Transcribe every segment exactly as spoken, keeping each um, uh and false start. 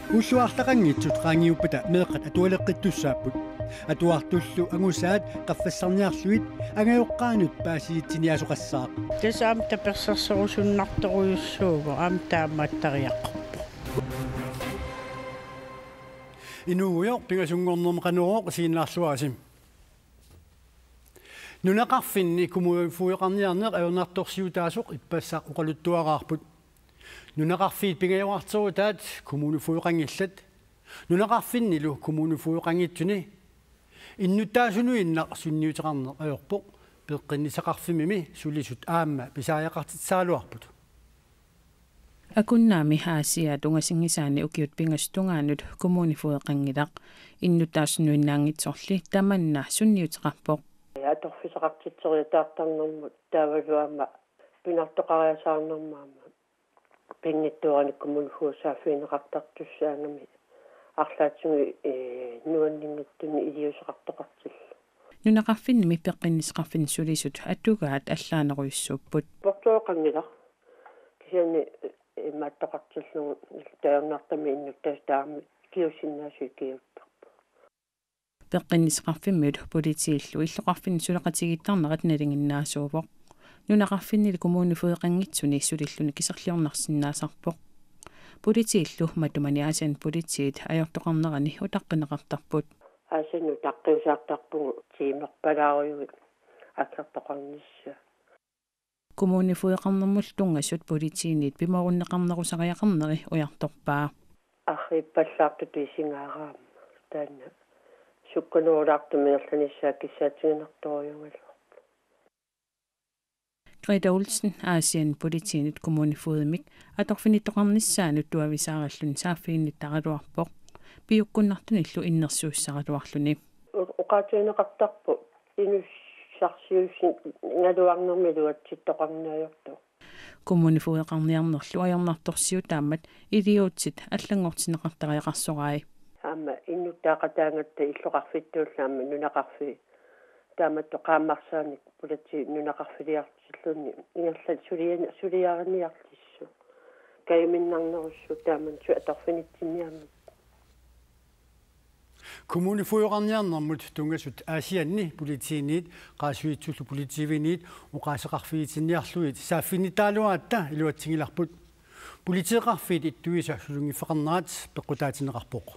Ullut arlaqanngitsut qaangiuppata meeqqat atualeqqittussaapput. Atuartullu angusaat qaffassarniarlugit angajoqqaanut paasisitsiniaasoqassaaq. Tassa aamma tapersersorusunnartorujussuuvoq, aamma taamaattariaqarpoq. Inuugujoq pingasunngornermi Qanorooq isiginnaarluarisi. Nunaqarfinni kommunefogdeqarniarneq ajornartorsiutaasoq ippassaq oqaluttuaraarput. Nunaqarfiit pingajorarterutaat kommunefogdeqanngillat. Nunaqarfinnilu kommunefogdeqanngitsuni innuttaasunuinnaq sunniuteqarneq ajorpoq, peqqinnissaqarfimmimi sulisut aamma pisariaqartitsisaraluarput. Akunnaami Aasiaat ungasinngisaanni ukiut pingasut tungaannut kommunefogdeqanngilaq, innuttaasunuinnaanngitsorli tamanna sunniuteqarpoq. Atorfissaqartitseriataartarnermut taavalu aamma pinartoqariasaarnermut aamma pinngitsoorani kommunefogdit saaffiginneqartartussaagami arlaatigut, ee, nuanninngitsunik iliuuseqartoqartillugu. Nunaqarfinnimi peqqinnissaqarfinni sulisut atugaat allaanerujussuupput. Portuoqanngilaq. Kisianni, ee, imaattoqartillugu iltaarnartami innuttaasut taama ikiuussinnaasut ikiuuttarput. Peqqinnissaqarfimmiut politiillu illoqarfinni suleqatigiittarnerat nalinginnaasuuvoq. Nunaqarfinnilu kommunefogdeqanngitsuni sulilluni kiserliornarsinnaasarpoq. Politiillu matumani Aasianni politiit ajortoqarnerani utaqqineqartarput. Aasianni utaqqiusaartarpugut tiimerpalaarujuit akertoqarnissaat. Kommunefogdeqarnermullu tunngasut politiinit pimoorunneqarnerusariaqarneri ujartorpaa. Arriippallaartutut isigaara aamma. Taanna sukkanerulaartumik ingerlanissaa kissaatiginartorujugaluarpoq. Grete Olsen Aasianni politiinit kommunefogdemik atorfinittoqarnissaanut tuavisaaralluni saaffiginnittaraluarpoq, piukkunnartunillu innersuussaraluarluni. Oqaatigineqartarpoq inussarsiuussigaluarnermi iluatsittoqarneq ajortoq. Kommunefogdeqarniarnerlu ajornartorsiutaammat iliuutsit allanngortinneqartariaqarsorai. Aamma innuttaaqataagatta illoqarfittullu aamma nunaqarfiit taamatut qaammarsaanik politi nunaqarfiliartilluni ingerlat suliani-, suliariniartissut. Kajaminnarnerussuup taamannak atorfinitsinniarnermut. Kommunefogdeqarniarnermut tunngasut Aasianni politiinit, Qaasuitsullu politiivinit oqaaseqarfigitinniarlugit saaffinnittaraluaratta iluatsinngilarput. Politeeqarfiit ittuisa sulinngiffeqarnerat peqqutaatinneqarpoq.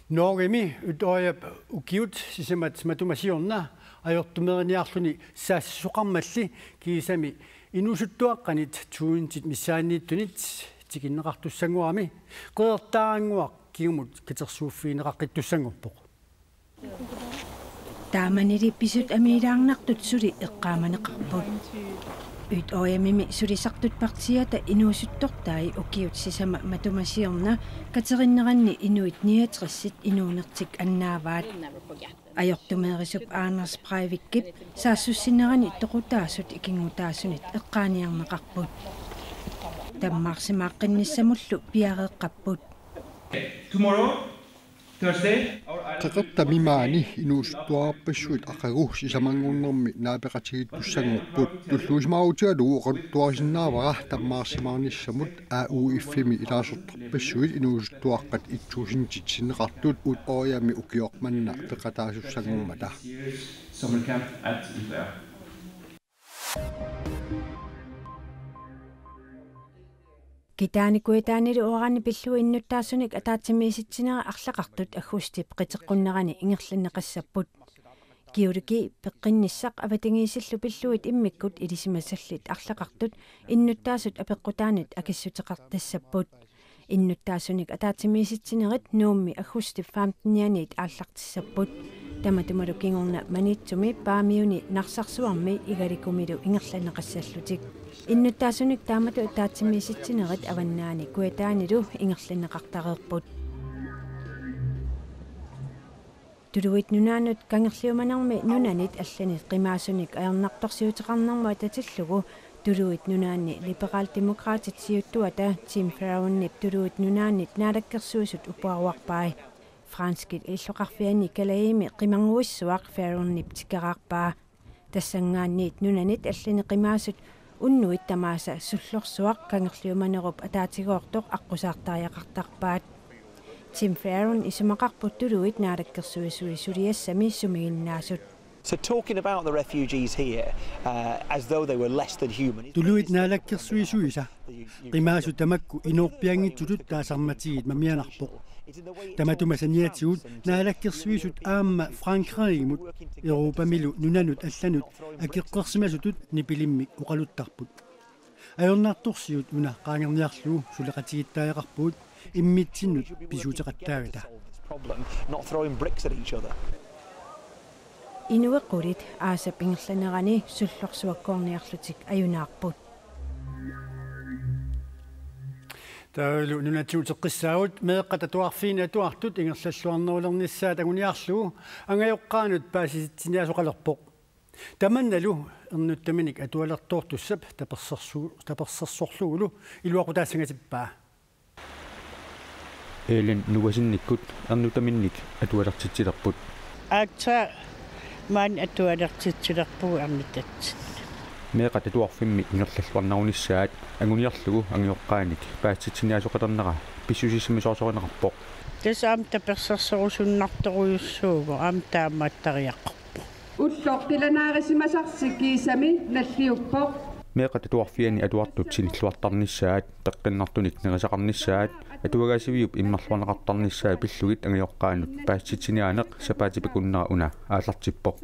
Norgemi Utøyap ukiut sisamat matuma siorna ajortumeeriniarluni saassusoqarmalli kiisami inuusuttuaqqanit tusintit missaanniittunit tikinneqartussanngorami qeqertaarannguaq kingumut katersuuffigineqaqqittussanngorpoq. Taamanili pisut amiilaarnartut suli eqqaamaneqarput. Utøyamimi sulisartut partiiata inuusuttortai ukiut sisamat matuma siorna katerinneranni inuit niogtresit inuunertik annaavaat. Ajortumeerisup Anders Breivikip saassussinerani toqutaasut ikinngutaasunit eqqaaniarneqarput. Tammaarsimaaqqinnissannullu piareeqqapput. Tomorrow, Thursday, our island Qeqertami maani inuusuttuararpassuit aqagu sisamanngornermi naapeqatigiittussanngorput. Tulluusimaarutigalugu oqaluttuarisinnaavara tammaarsimaarnissamut A U F-imi ilaasortarpassuit inuusuttuaqqat et tusindinik sinneqartut Utøyami ukioq manna peqataasussanngormata. Summer camp at Utøya. Kitaani Kujataanilu uranip pillugit innuttaasunik ataatsimiisitsinerit arlaqartut aggustip qiteqqunnerani ingerlanneqassapput. Geologi peqqinnissaq avatangiisillu pillugit immikkut ilisimasallit arlaqartut innuttaasut apeqqutaannit akissuteqartassapput. Innuttaasunik ataatsimiisitsinerit Nuummi aggustip femtenianiit aallartissapput. Tamatumalu kingorna Maniitsumi, Paamiuni, Narsarsuarmi Igalikumilu ingerlanneqassallutik. Innuttaasunik taamatut ataatsimiisitsinerit Avannaani Kujataanilu ingerlanneqartareerput. Tuluit Nunaannut Kangerliumanermi nunanit allanit qimaasunik ajornartorsiuteqarnermut atatillugu Tuluit Nunaanni Liberaldemokraatit siuttuata Tim Farronip Tuluit Nunaannit Naalakkersuisut uporaruarpai. Franskit illoqarfianni Kalaimi qimannguissuaq Farronip tikeraarpaa. Tassanngaanniit nunanit allanit qimaasut Unnuit tamaasa sullorsuaq Kangerluup manerup ataatigoortoq aqqusaartariaqartarpaat. Tim Farron isumaqarput tuluit naalakkersuisui suliassami sumiginnaasut. So talking about the refugees here, uh, as though they were less than human. Tuluit naalakkersuisuisa qimaasut tamakku inoorpianngitsutut taasarmatigit mamianarpoq. Tamatuma saniatigut naalakkersuisut aamma Frankrigimut Europamilu nunanut allanut akeqqersimasutut nipilimmik oqaluttarput. Ajornartorsiut una qaangerniarlugu suleqatigiittariaqarpugut immitsinnut pisuuteqattaagata. Problem, not throwing bricks at each other. Inuit qulit aasap ingerlanerani sullorsuakkoorniarlutik ajunaarput. Taavalu nunatsinni uteqqissaagut meeqqat atuarfiini atuartut ingerlalluarnerulernissaat anguniarlugu angajoqqaanut paasisitsiniaasoqalerpoq. Tamannalu ernuttaminik atualertoortussap tapersersu-, tapersersorlugulu iluaqutaassangatippaa. Ellen Nuasinnikkut ernuttaminnik atualertitsilerput. Aatsaat maani atualertitsilerpugut ernuttatsinni. Meeqqat atuarfimmi ingerlalluarnerunissaat anguniarlugu angajoqqaanik paasisitsiniaasoqalernera pissusissamisoorsorinneqarpoq. Tassa aamma tapersersorusunnartorujussuuvoq aamma taamaattariaqarpoq. Ulloq qilanaarisimasarsi kiisami nalliuppoq. Meeqqat atuarfianni atuartut sinilluartarnissaat, peqqinnartunik nerisaqarnissaat, atuagaasiviup immerluarneqartarnissaa pillugit angajoqqaanut paasisitsiniaaneq sapaatip akunnera una aallartippoq.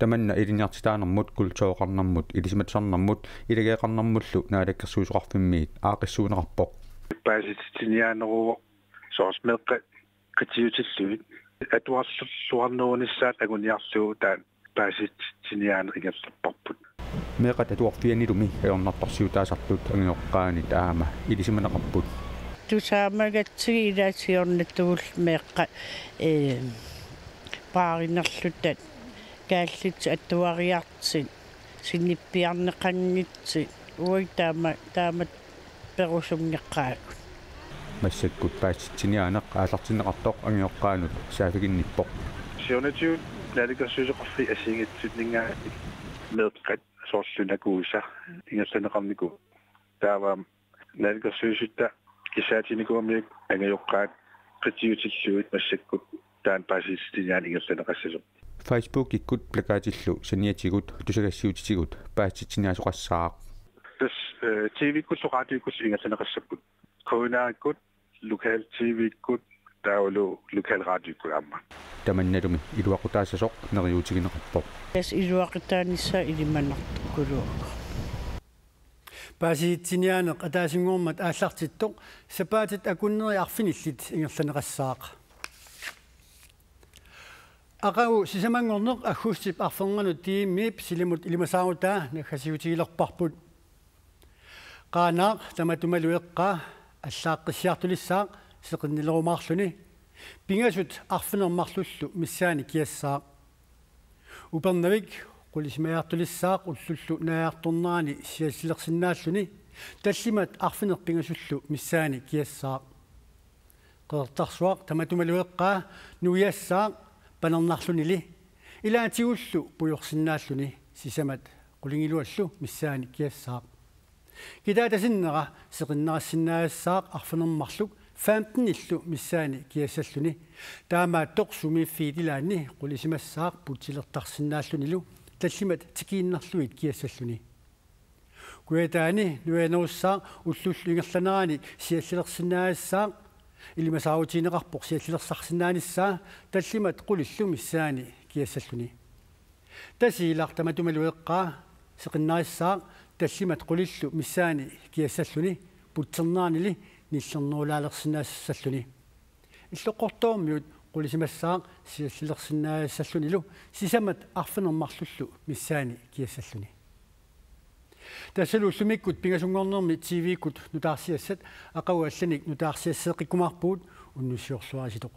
Tamanna ilinniartitaanermut, kultureqarnermut, ilisimatusarnermut, ilageeqarnermullu naalakkersuisoqarfimmiit aaqqissuunneqarpoq. Paasisitsiniaaneruvoq soorlu meeqqat qitiutillugit atuarluarnerunissaat anguniarlugu taanna paasisitsiniaaneq ingerlapparput. Meeqqat atuarfiannilumi ajornartorsiutaasartut angajoqqaanit aamma ilisimaneqarput. Tusaamagatsigit ilaat siornatugullu meeqqat, ee, paarinerluta kaallit atuariartut sinippiarneqanngitsut uagut taama, taama perusunngeqaagut. Massakkut paasisitsiniaaneq aallartinneqartoq angajoqqaanut saaffiginnippoq. Siornatigut naalakkersuisoqarfiit assigiinngitsunninngaanniit meeqqat soorlu nakuusa ingerlanneqarnikuupput. Taava naalakkersuisutta kissaatiginikuugamiuk angajoqqaat qitiutillugit massakkut taanna paasisitsiniaaneq ingerlanneqassasoq. Facebookikkut plakatillu saniatigut tusagassiuutitigut paasisitsiniaasoqassaaq. Tassa, eh, T V-kkullu radiokkullu ingerlanneqassapput. K N R-ikkut, lokal T V-kkut, taavalu lokal radiokkut aamma. Tamannalumi iluaqutaassasoq neriuutigineqarpoq. Tassa iluaqutaanissaa ilimanartukkuluuvoq. Paasisitsiniaaneq ataasinngormat aallartittoq sapaatit akunneri arfinillit ingerlanneqassaaq. Aqagu sisamanngorneq aggustip arfernganut T M-ip silimut ilimasaarutaa naggasiutigilerparput. Qaanaaq tamatumalu eqqaa allaaqqissaartulissaaq seqinnilerumaarluni. Pingasut arfineq-marlullu missaani kiassaaq. Upernavik qulisimajaartulissaaq ullullu naajartornerani siallilersinnaalluni. Tallimat arfineq-pingasullu missaani kiassaaq. Qeqertarsuaq tamatumalu eqqaa nuiassaaq panernarlunili. Ilaatigullu pujorsinnaalluni sisamat qulingiluallu missaani kiassaaq. Kitaata sinnera seqinneqarsinnaagassaaq arfineq-marluk femten-illu missaani kiassalluni. Taamaattoq sumiiffiit ilaanni qulisimassaaq putsilertarsinnaallunilu tallimat tikiinnarlugit kiassalluni. Kujataani nuianerussaaq ullullu ingerlanerani siallilersinnaagassaaq ilimasaarutigineqarpoq siallilersarsinnaanissaa tallimat qulillu missaani kiassalluni. Tasiilaq tamatumalu eqqaa seqinnarissaaq tallimat qulillu missaani kiassalluni putserneranili nillernerulaalersinnaassassalluni. Illoqqortoormiut qulisimassaaq siallilersinnaagassallunilu sisamat arfineq-marlullu missaani kiassalluni. Tassalu ullumikkut pingasunngornermi T V-kkut nutaarsiassat aqagu allanik nutaarsiasseeqqikkumaarpugut unnussiorluarisitoq.